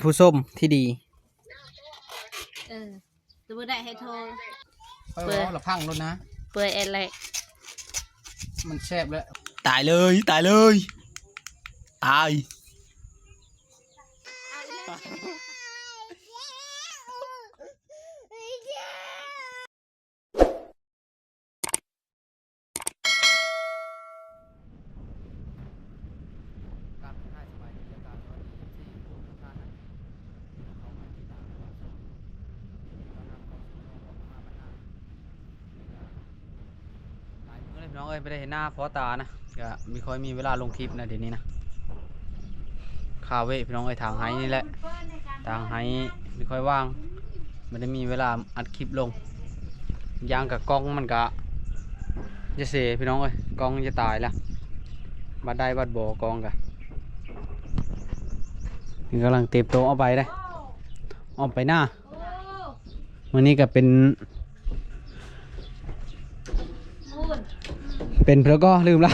ຜູ້ຊົມທີ່ດີ. ເອີ ສະເບີດໄດ້ໃຫ້ໂທ ຂ້ອຍເວົ້າລະພັງໂລດນະ ເປື່ອຍແອດແລກ ມັນແຊບແລ້ວ. ຕາຍເລີຍ ຕາຍເລີຍ ຕາຍ. ກາບທັກທາຍສະບາຍດີ ແລະກະສະຫວັດດີ ເອັຟຊີ ທຸກໆທ່ານນະ ທີ່ເຂົ້າມາຕິດຕາມຮັບຊົມ ຍິນດີຕ້ອນຮັບເຂົ້າສູ່ຊ່ອງຂອງມາບັນນາ. ຫຼາຍມື້ແລ້ວພີ່ນ້ອງເອີຍ ບໍ່ໄດ້ເຫັນໜ້າພໍ້ຕານະ ກະບໍ່ຄ່ອຍມີເວລາລົງຄລິບນະ ດຽວນີ້ນະ. ຄາເວະພີ່ນ້ອງເອີຍ ທາງໄຮ່ນີ້ແຫຼະ ທາງໄຮ່ບໍ່ຄ່ອຍວ່າງ ບໍ່ໄດ້ມີເວລາອັດຄລິບລົງ. ຢ່າງກະກ້ອງມັນກະຈະເສພີ່ນ້ອງເອີຍ ກ້ອງຈະຕາຍລະ ບາດໄດ້ບາດບໍ່ກ້ອງກະ. ນີ້ກຳລັງເຕບໂຕອອກໄປເດ້ ອອກໄປນາ. ມື້ນີ້ກະເປັນ ເປັນເພິ່ນກໍລືມລະ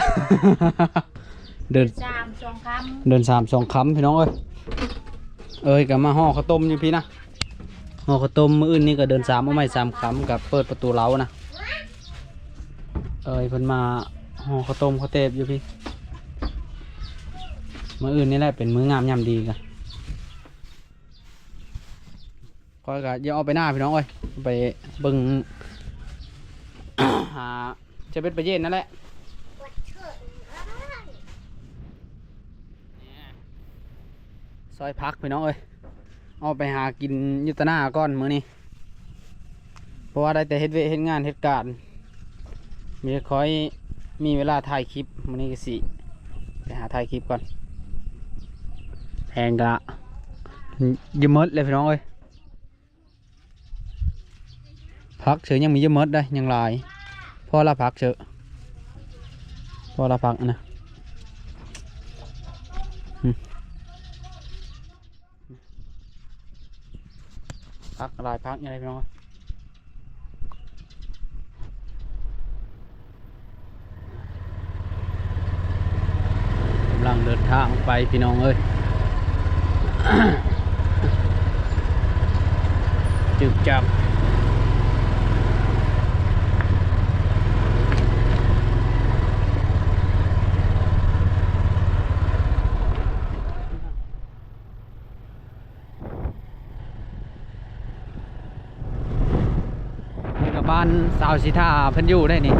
ເດືອນສາມສອງຄ່ຳ ເດືອນສາມສອງຄ່ຳພີ່ນ້ອງເອີຍ. ເອີຍ ກະມາຫໍ່ເຂົ້າຕົ້ມຢູ່ພີ້ນະ ຫໍ່ເຂົ້າຕົ້ມ. ມື້ອື່ນນີ້ກະເດືອນສາມເອົາໃໝ່ສາມຄ່ຳ ກະເປີດປະຕູເລົານະ. ເອີຍ ເພິ່ນມາຫໍ່ເຂົ້າຕົ້ມເຂົ້າແຕບຢູ່ພີ້. ມື້ອື່ນນີ້ແຫຼະເປັນມື້ງາມຍາມດີກະ ຂ້ອຍກະຢາກອອກໄປນາພີ່ນ້ອງເອີຍ ໄປເບິ່ງ ຫາຈະເປັດປາເຢັນນັ້ນແຫຼະ. ຊອຍຜັກພີ່ນ້ອງເອີຍ ອອກໄປຫາກິນຢູ່ຕະໜ້າກ່ອນມື້ນີ້ ເພາະວ່າໄດ້ແຕ່ເຮັດວຽກເຮັດງານເຮັດການ ມີ ຄ່ອຍມີເວລາຖ່າຍຄລິບ. ມື້ນີ້ກະຊິໄປຫາຖ່າຍຄລິບກ່ອນ. ແພງກະຢູ່ໝົດເລີຍພີ່ນ້ອງເອີຍ. ຜັກເສີຍັງມີຢູ່ໝົດເດ້ ຍັງຫຼາຍ. ພໍລະຜັກເສີ ພໍລະຜັກນະ. ອືມ ຜັກຫຼາຍຜັກໃຫຍ່ພີ່ນ້ອງ ກຳລັງເດີນທາງໄປພີ່ນ້ອງເອີຍ. ຈຶກຈັກ ນີ້ກະບ້ານສາວສີທາເພິ່ນຢູ່ໄດ໋ນີ້.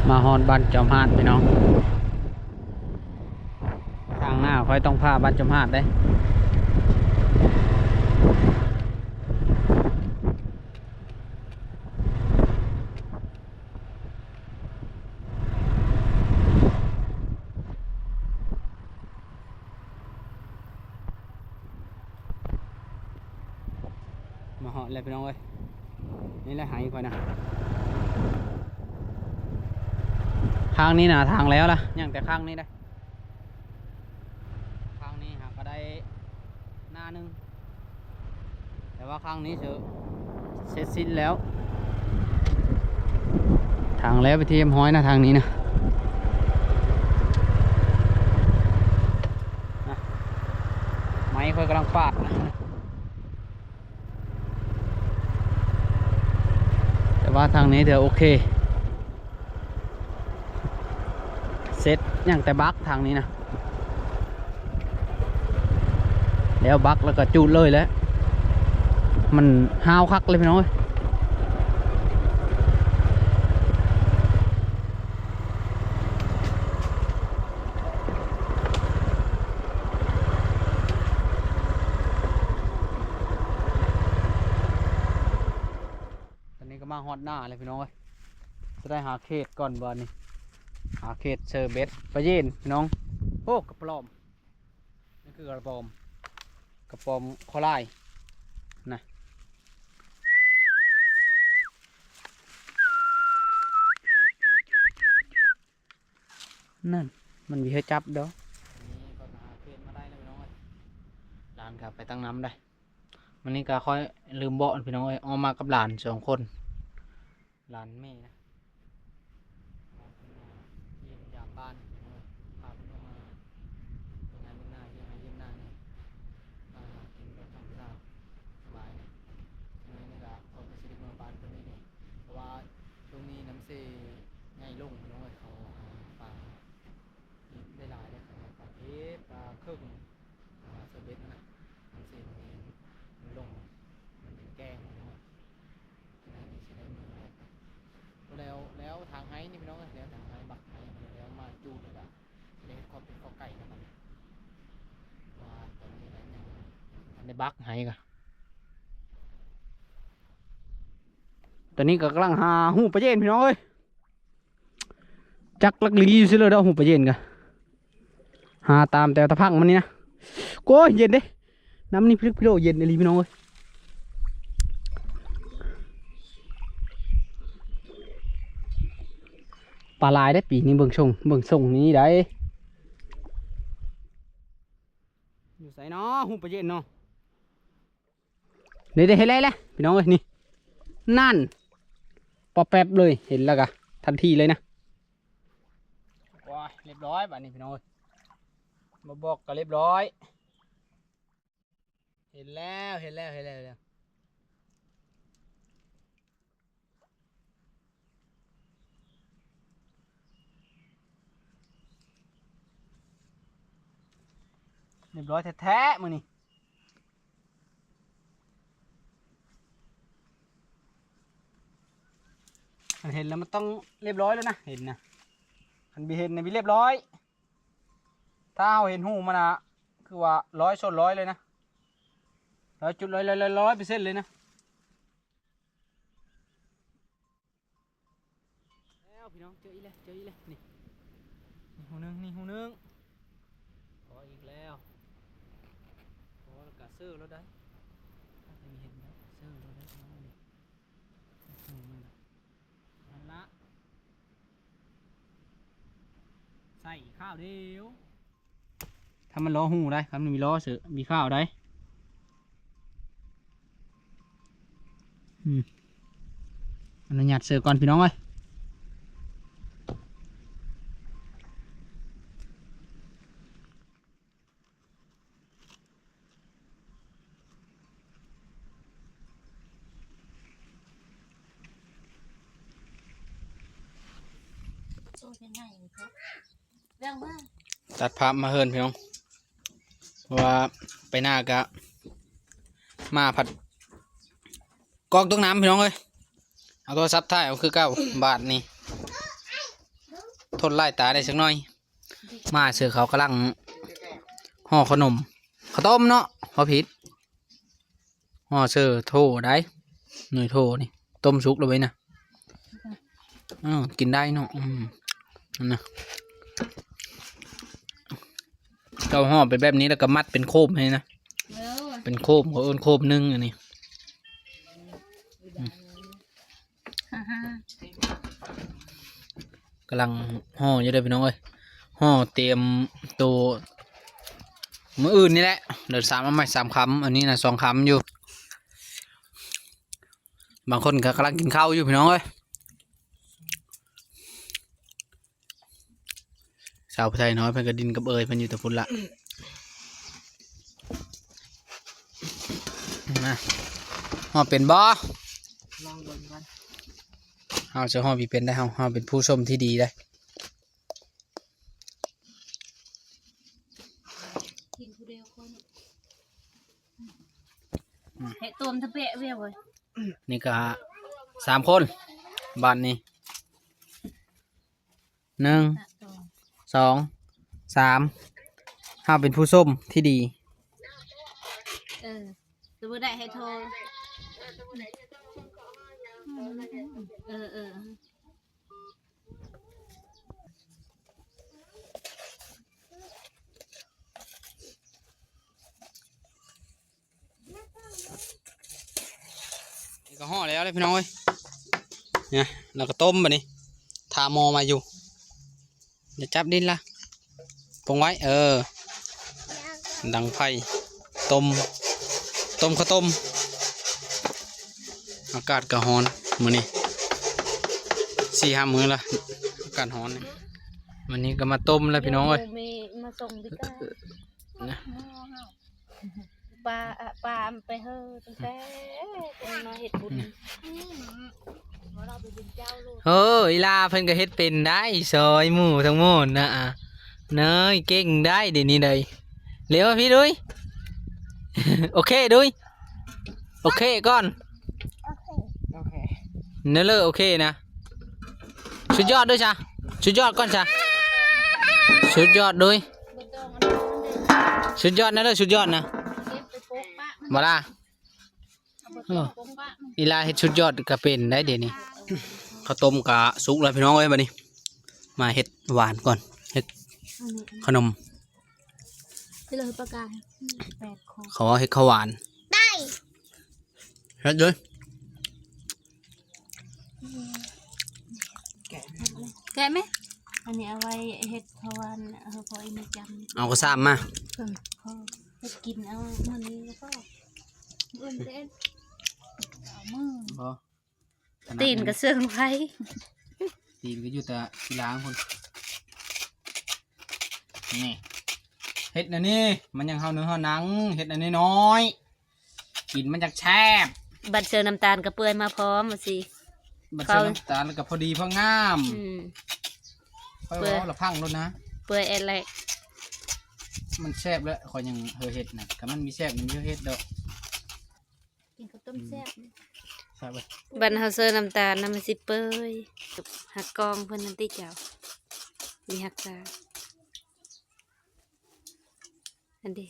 ມາຮອດບ້ານຈອມຫາດພີ່ນ້ອງ. ທາງໜ້າຂ້ອຍຕ້ອງຜ່າບ້ານຈອມຫາດເດ້. ມາຮອດແລ້ວພີ່ນ້ອງເອີຍ ນີ້ແຫຼະໄຮ່ຂ້ອຍນະ. ຂ້າງນີ້ນະທາງແລ້ວລະ ຍັງແຕ່ຂ້າງນີ້ໄດ໋. ຂ້າງນີ້ຫາກະໄດ້ໜ້າໜຶ່ງ ແຕ່ວ່າຂ້າງນີ້ເສ ເສັດສິ້ນແລ້ວ. ທາງແລ້ວເປັນທີ່ຮຽບຮ້ອຍນະ ທາງນີ້ນະ. ນະ ໄມ້ຂ້ອຍກຳລັງປາດນະ ແຕ່ວ່າທາງນີ້ຖືວ່າໂອເຄ. ເສັດ ຍັງແຕ່ບັກທາງນີ້ນະ ແລ້ວບັກແລ້ວກະຈູດເລີຍແຫຼະ. ມັນຮ້າວຄັກເລີຍພີ່ນ້ອງເອີຍ. ຕອນນີ້ກະມາຮອດໜ້າແລ້ວພີ່ນ້ອງເອີຍ. ຈະໄດ້ຫາເຂດກ່ອນບາດນີ້ ຫາເຂດເຊີເບັດປາເຢັນພີ່ນ້ອງ. ໂອ້ ກະປອມ ນີ້ຄືກະປອມ ກະປອມຄໍລາຍນະ. ນັ້ນ ມັນບໍ່ໃຫ້ຈັບດອກ. ນີ້ເພິ່ນຫາເຂດມາໄດ້ແລ້ວພີ່ນ້ອງເອີຍ. ຫຼານກໍໄປຕັ້ງນຳໄດ້. ມື້ນີ້ກໍຂ້ອຍລືມບອກພີ່ນ້ອງເອີຍ ອອກມາກັບຫຼານສອງຄົນ ຫຼານແມ່ນະ ມາເຢ້ຽມຢາມບ້ານພີ່ນ້ອງເອີຍ. ພາເພິ່ນອອກມາເຮັດໄຮ່ເຮັດນາ ເຮັດໄຮ່ເຮັດນານີ້ ມາກິນແບບທຳມະຊາດ ສະບາຍນະ. ມື້ນີ້ກໍຂ້ອຍກໍຊິໄດ້ເມືອບ້ານເພິ່ນນີ້ ເພາະວ່າຊ່ວງນີ້ນ້ຳເຊໃຫຍ່ລົງພີ່ນ້ອງເອີຍ. ເຂົາຫາປາໄດ້ຫຼາຍເດ້ ເຂົາຫາປາເພັດ ປາເຄິງ ປາເຊີເບັດນະ. ນ້ຳເຊມັນລົງ ມັນເປັນແກ້ງພີ່ນ້ອງເອີຍ. ແລ້ວ ແລ້ວທາງໄຮ່ນີ້ພີ່ນ້ອງເອີຍ ແລ້ວທາງໄຮ່ບັກໄຮ່ ແລ້ວມາຈູດ ແລ້ວກໍໄດ້ເຮັດຄອບເປັນຄອກໄກ່ແລ້ວບັດນີ້ ເພາະວ່າຕອນນີ້ກໍຍັງທັນໄດ້ບັກໄຮ່ກະ. ຕອນນີ້ກໍກຳລັງຫາຮູປາເຢັນພີ່ນ້ອງເອີຍ. ຈັກລັກຫຼີຢູ່ຊິເລີຍດອກ ຮູປາເຢັນກະ ຫາຕາມແຕ່ຕະພັງມັນນີ້ນະ. ໂອ້ຍ ເຢັນເດ້ ນ້ຳນີ້ພິລຶກພິໂລ ເຢັນອີ່ຫຼີພີ່ນ້ອງເອີຍ. ປາຫຼາຍເດ້ປີນີ້ ເບິ່ງຊົງ ເບິ່ງຊົງນີ້ໄດ. ຢູ່ໃສເນາະ ຮູປາເຢັນເນາະ? ນີ້ເດ້ ເຫັນແລ້ວ ພີ່ນ້ອງເອີຍ ນີ້ ນັ້ນ ປອບແປັບເລີຍ ເຫັນແລ້ວກະທັນທີເລີຍນະ. ໂອ້ຍ ລຽບຮ້ອຍບາດນີ້ພີ່ນ້ອງເອີຍ ບໍ່ບອກກະລຽບຮ້ອຍ. ເຫັນແລ້ວ ເຫັນແລ້ວ ເຫັນແລ້ວ ເຫັນແລ້ວ. ລຽບຮ້ອຍແທ້ໆມື້ນີ້. ຄັນເຫັນແລ້ວມັນຕ້ອງລຽບຮ້ອຍແລ້ວນະ ເຫັນນະ. ຄັນບໍ່ເຫັນນະບໍ່ລຽບຮ້ອຍ. ຖ້າເຮົາເຫັນຮູມັນນະ ຄືວ່າຮ້ອຍສ່ວນຮ້ອຍເລີຍນະ ຮ້ອຍຈຸດຮ້ອຍ ຮ້ອຍເປີເຊັນເລີຍນະ. ແລ້ວພີ່ນ້ອງ ເຈີອີກແລ້ວ ເຈີອີກແລ້ວ ນີ້ ນີ້ຮູໜຶ່ງ ນີ້ຮູໜຶ່ງ. ພໍອີກແລ້ວ ພໍແລ້ວກະເຊີໂລດໄດ໋. ນີ້ເຫັນແລ້ວເຊີໂລດໄດ໋ພີ່ນ້ອງ ນີ້ຮູມັນນະ. ນັ້ນລະ ໃສ່ຂ້າວດຽວ. ຖ້າມັນລໍຮູໄດ໋ ຄັນມັນມີລໍ້ເສີ ມີຂ້າວໄດ໋. ອືມ ອະນຸຍາດເສີກ່ອນພີ່ນ້ອງເອີຍ. ຕັດພາບມາເຮືອນພີ່ນ້ອງ ເພາະວ່າໄປນາກະມາພັດກອກຕົກນ້ຳພີ່ນ້ອງເອີຍ. ເອົາໂທລະສັບຖ່າຍເອົາຄືເກົ່າ ບາດນີ້ທົນລາຍຕາໄດ້ຈັກໜ້ອຍ. ມາເສີເຂົາກຳລັງຫໍ່ເຂົ້າໜົມ ເຂົ້າຕົ້ມເນາະ ບໍ່ຜິດ. ຫໍ່ເສີໂທໄດ໋ ໜ່ວຍໂທນີ້ ຕົ້ມສຸກແລ້ວເວີຍນະ. ເອີ ກິນໄດ້ເນາະ. ອືມ ນັ້ນນະ ເຂົາຫໍ່ເປັນແບບນີ້ ແລ້ວກໍມັດເປັນໂຄມໃຫ້ນະ. ເອີ ເປັນໂຄມ ເຂົາເອີ້ນໂຄມໜຶ່ງອັນນີ້. ອືມ ກຳລັງຫໍ່ຢູ່ເດີພີ່ນ້ອງເອີຍ ຫໍ່ຕຽມໂຕມື້ອື່ນນີ້ແຫຼະ. ເດີສາມ ເອົາໃໝ່ສາມຄຳ ອັນນີ້ນະສອງຄຳຢູ່. ບາງຄົນກໍກຳລັງກິນເຂົ້າຢູ່ພີ່ນ້ອງເອີຍ. ສາວຜູ້ໄທນ້ອຍເພິ່ນກໍດິນກັບເອີຍເພິ່ນຢູ່ແຕ່ພຸ້ນລະ. ມາ ເຮົາເປັນບໍ່? ລອງເບິ່ງກ່ອນ. ເຮົາຈະເຮົາບໍ່ເປັນໄດ໋ ເຮົາ ເຮົາເປັນຜູ້ຊົມທີ່ດີໄດ໋. ກິນຜູ້ດຽວຄົນ ອືມ ເຮັດຕົ້ມທະເປະເວີຍເວີຍ. ນີ້ກໍສາມຄົນ ບາດນີ້ ໜຶ່ງ ສອງ ສາມ ເຮົາເປັນຜູ້ຊົມທີ່ດີ. ເອີ ສະມຸດໄດ້ໃຫ້ໂທ ເອີ ເອີ. ຫໍ່ແລ້ວເດ້ພີ່ນ້ອງເອີຍ ນະ ແລ້ວກໍຕົ້ມບາດນີ້ ຖ້າໝໍ້ມາຢູ່. ຢ່າຈັບດິນລະ ປົງໄວ້ ເອີ ດັງໄຟ ຕົ້ມ ຕົ້ມເຂົ້າຕົ້ມ. ອາກາດກໍຮ້ອນມື້ນີ້ ສີ່ຫ້າມື້ລະ ອາກາດຮ້ອນນີ້. ວັນນີ້ກໍມາຕົ້ມແລ້ວພີ່ນ້ອງເອີຍ ແມ່ມາສົ່ງພິການ ນະ. ປາ ອະ ປາມໄປເຮີຕັ້ງແຕ່ເພິ່ນມາເຮັດບຸນ. ເຮີ້ຍ ອີ່ຫຼ້າເພິ່ນກໍເຮັດເປັນໄດ໋ ຊ່ອຍໝູ່ທັງໝົດນະ. ອາ ເນີຍ ເກັ່ງໄດ໋ ດຽວນີ້ໄດ໋. ເລັວມາພີ້ດຸຍ ໂອເຄດຸຍ ໂອເຄກ່ອນ ໂອເຄ ໂອເຄ ນັ້ນເລີຍ ໂອເຄນະ. ສຸດຍອດດຸຍຊະ ສຸດຍອດກ່ອນຊະ ສຸດຍອດດຸຍ ສຸດຍອດນະເດີ ສຸດຍອດນະ ບໍ່ລະ. ເອີ ອີ່ຫຼ້າເຮັດສຸດຍອດກໍເປັນໄດ໋ດຽວນີ້. ເຂົ້າຕົ້ມກໍສຸກແລ້ວພີ່ນ້ອງເອີຍ ບາດນີ້ມາເຮັດຫວານກ່ອນ ເຮັດຂະໜົມ ເຂົາເວົ້າເຮັດເຂົ້າຫວານ ເຮັດເລີຍ. ແກະໄໝ? ອັນນີ້ເອົາໄວ້ເຮັດເຂົ້າຫວານ ເອົາພໍອີ່ແມ່ຈຳ ເອົາກະຊາມມາ ເອີ ພໍເຮັດກິນເອົາມື້ນີ້ແລ້ວກໍມື້ອື່ນເຮັດ ເອົາມື້ ບໍ່ ຕີນກໍເຊື່ອງໄວ້ ຕີນກໍຢູ່ແຕ່ທີ່ລ້າງພຸ້ນ. ນີ້ ເຮັດແນວນີ້ ມັນຍັງເຮົາເນີເຮົາໜັງ ເຮັດແນວນ້ອຍໆ ກິນມັນຈັກແຊບ. ບັດເຊີນ້ຳຕານກໍເປື່ອຍມາພ້ອມວ່າຊີ້ ບັດເຊີນ້ຳຕານແລ້ວກໍພໍດີພໍງາມ. ອືມ ຂ້ອຍເວົ້າລະພັງໂລດນະ ເປື່ອຍແອດແລກ ມັນແຊບແລ້ວ. ຂ້ອຍຍັງເຮີເຮັດນະ ຄັນມັນມີແຊບມັນເຮັດດອກ. ກິນເຂົ້າຕົ້ມແຊບ ອືມ ແຊບເວີຍ. ບັດເຮົາເຊີນ້ຳຕານນະ ມັນຊິເປື່ອຍ. ຮັກກ້ອງເພິ່ນນັ້ນຕິເຈົ້າ ມີຮັກສາ ອັນເດ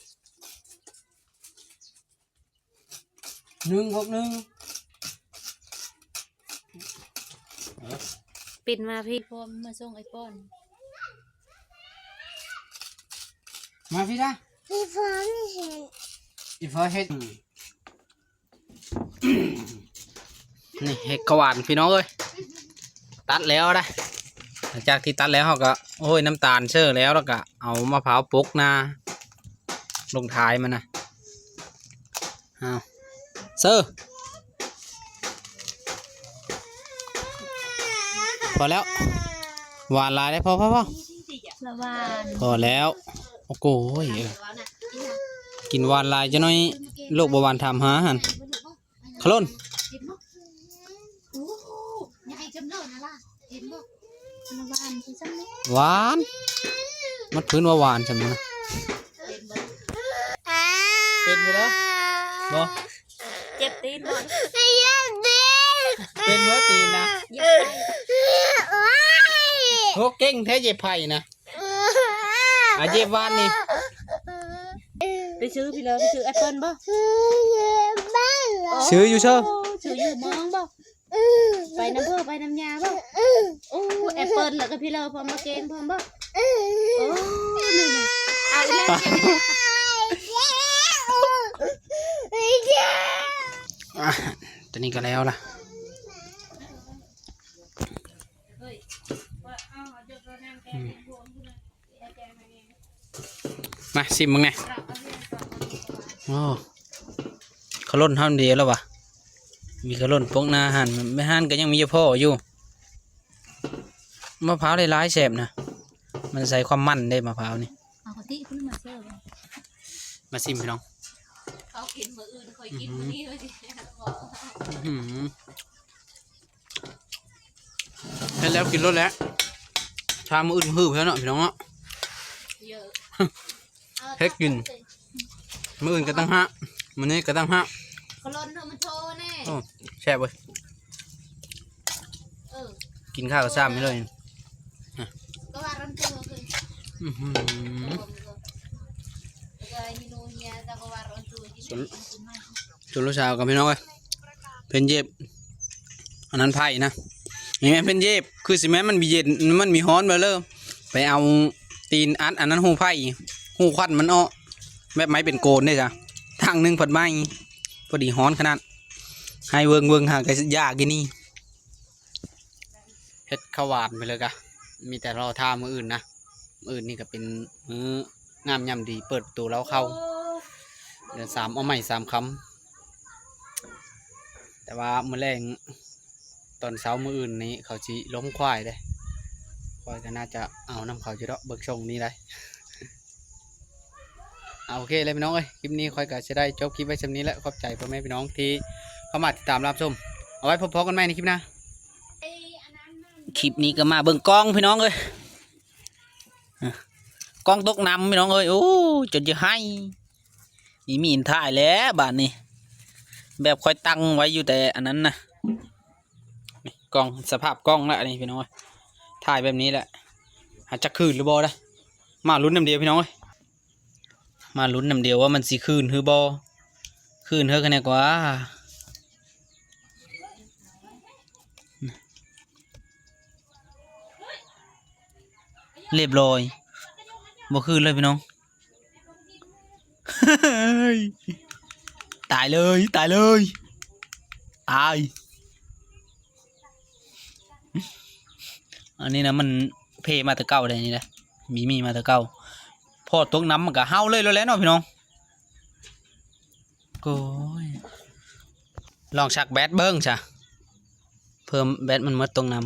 ໜຶ່ງບວກໜຶ່ງ ເອີ ປິ່ນມາພີ້ ພ້ອມມາສົ່ງໄອ້ປ່ອນ ມາພີ້ນະ ອີ່ພໍ່ເຮັດ ອີ່ພໍ່ເຮັດ. ນີ້ເຫັດເຂົ້າຫວານພີ່ນ້ອງເອີຍ ຕັດແລ້ວໄດ໋. ຫຼັງຈາກທີ່ຕັດແລ້ວ ເຮົາກໍໂຮຍນ້ຳຕານເຊີແລ້ວ ແລ້ວກໍເອົາມະພ້າວປົກໜ້າລົງທ້າຍມັນນະ. ເອົາ ເຊີ ພໍແລ້ວ ຫວານຫຼາຍເດ້ ພໍ ພໍ ພໍ ລະຫວ່ານ ພໍແລ້ວ. ໂອ້ໂຫຍ ເອີ ກິນຫວານຫຼາຍຈັກໜ້ອຍ ໂລກເບົາຫວານຖາມຫາຫັ້ນ. ຂະຫຼົ່ນ ໂອ້ ໃຫຍ່ຈຳເລີນະລະ ເຫັນບໍ່? ມັນຫວານຄືຊັ້ນເນາະ ຫວານ ມັນພື້ນວ່າຫວານຊັ້ນນະ. ເປັນຢູ່ເດີ ບໍ່ ເຈັບຕີນບໍ່? ເປັນບໍ່ຕີນນະ? ໂອ້ ເກັ່ງແທ້ເຢັບໄຜ່ນະ. ອາ ເຈັບຫວານນີ້ ໄປຊື້ພີ້ເລີ ໄປຊື້ແອັບເປິ້ນບໍ່? ຊື້ຢູ່ເຊີ ຊື້ຢູ່ເມືອງບໍ່? ໄປນຳພໍ່ ໄປນຳຍ່າບໍ່? ໂອ້ ແອັບເປິ້ນ ແລ້ວກໍພີ້ເລີ ພ້ອມມາແກງພ້ອມບໍ່? ໂອ້ ນັ້ນນະ ເອົາອີກແລ້ວ ອາ ຕົວນີ້ກໍແລ້ວລະ. ອືມ ມາຊິມເບິ່ງແດ່. ໂອ້ ຂະຫຼົ່ນເຮົາເດແລ້ວຫວາ ມີຂະຫຼົ່ນປົກໜ້າຫັ້ນ ແມ່ຫັ້ນກໍຍັງມີຢູ່ພໍຢູ່. ມະພ້າວຫຼາຍໆແຊບນະ ມັນໃສ່ຄວາມມັນເດ້ມະພ້າວນີ້. ເອົາກະຕິພຸ້ນມາເສີບ ມາຊິມພີ່ນ້ອງ ເຂົາກິນມື້ອື່ນ ຂ້ອຍກິນມື້ນີ້ ອືຫື ວ່າຊິ ອືຫື. ເຮັດແລ້ວກິນໂລດແຫຼະ ຖ້າມື້ອື່ນຄືເພິ່ນເນາະ ພີ່ນ້ອງເນາະ ເຮັດກິນ ມື້ອື່ນກໍຕ່າງຫາກ ມື້ນີ້ກໍຕ່າງຫາກ. ຂະຫຼົ່ນເນາະ ມັນໂທແນ່ ໂອ້ ແຊບເວີຍ ເອີ ກິນຂ້າວກໍຊ້ຳໃຫ້ເລີຍ ກໍວ່າຮ້ອນໂທຄື ອືຫື ສ່ວນ ສ່ວນລູກສາວກັບພີ່ນ້ອງເອີຍ ເພິ່ນເຢັບ ອັນນັ້ນໄຜ່ນະ ນີ້ແມ່ນເພິ່ນເຢັບ ຄືຊິແມ່ນມັນມີເຢັນ ມັນມີຮ້ອນເບີເລີ ໄປເອົາຕີນອັດອັນນັ້ນຮູໄຜ່ ຮູຄວັນມັນອອກ ແບບໄມ້ເປັນໂກນເດ້ຈ້ະ ທາງໜຶ່ງພັດໄມ້ ພໍດີຮ້ອນຂະໜາດ ໃຫ້ເບິ່ງເບິ່ງຫາກະຢາກຢູ່ນີ້ ເຮັດເຂົ້າຫວານໄປເລີຍກະ ມີແຕ່ລໍຖ້າມື້ອື່ນນະ. ມື້ອື່ນນີ້ກະເປັນມື້ງາມຍາມດີເປີດປະຕູເລົ້າເຂົ້າ ເດືອນສາມເອົາໃໝ່ສາມຄຳ. ແຕ່ວ່າມື້ແລງ ຕອນເຊົ້າມື້ອື່ນນີ້ເຂົາຊິລົມຄວາຍເດ້ ຂ້ອຍກໍໜ້າຈະເອົານຳເຂົາຢູ່ດອກ ເບິ່ງຊົງນີ້ໄດ໋. ເອົາ ໂອເຄແລ້ວພີ່ນ້ອງເອີຍ ຄລິບນີ້ຂ້ອຍກໍຊິໄດ້ຈົບຄລິບໄວ້ສ່ຳນີ້ແຫຼະ. ຂອບໃຈພໍ່ແມ່ພີ່ນ້ອງທີ່ເຂົ້າມາຕິດຕາມຮັບຊົມ. ເອົາໄວ້ພົບພໍ້ກັນໃໝ່ໃນຄລິບໜ້າ. ຄລິບນີ້ກໍມາເບິ່ງກ້ອງພີ່ນ້ອງເອີຍ ກ້ອງຕົກນ້ຳພີ່ນ້ອງເອີຍ ໂອ້ ຈົນຈະໄຫ້. ອີ່ໝີນຖ່າຍແລ້ວບາດນີ້ ແບບຂ້ອຍຕັ້ງໄວ້ຢູ່ແຕ່ອັນນັ້ນນະ. ນີ້ກ້ອງ ສະພາບກ້ອງລະນີ້ພີ່ນ້ອງເອີຍ ຖ່າຍແບບນີ້ແຫຼະ ຫາກຈະຄືນຫຼືບໍ່ເດ້. ມາລຸ້ນນຳດຽວພີ່ນ້ອງເອີຍ ມາລຸ້ນນຳດຽວວ່າມັນຊິຄືນຫຼືບໍ່ ຄືນເຮີກະແນ່ກວ່າ. ລຽບຮ້ອຍ ບໍ່ຄືນເລີຍພີ່ນ້ອງ. ຕາຍເລີຍ ຕາຍເລີຍ ຕາຍ. ອັນນີ້ນະ ມັນເພມາແຕ່ເກົ່າເດ້ນີ້ນະ ມີມີມາແຕ່ເກົ່າ. ພໍຕົກນ້ຳມັນກະເຫົ່າເລີຍໂລດແຫຼະເນາະພີ່ນ້ອງ. ໂອ້ຍ ລອງຊັກແບັດເບິ່ງຊະ ເພີ່ມແບັດມັນໝົດຕົກນ້ຳ.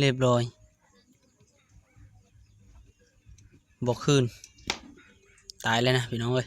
ລຽບຮ້ອຍ ບໍ່ຄືນ ຕາຍແລ້ວນະພີ່ນ້ອງເອີຍ.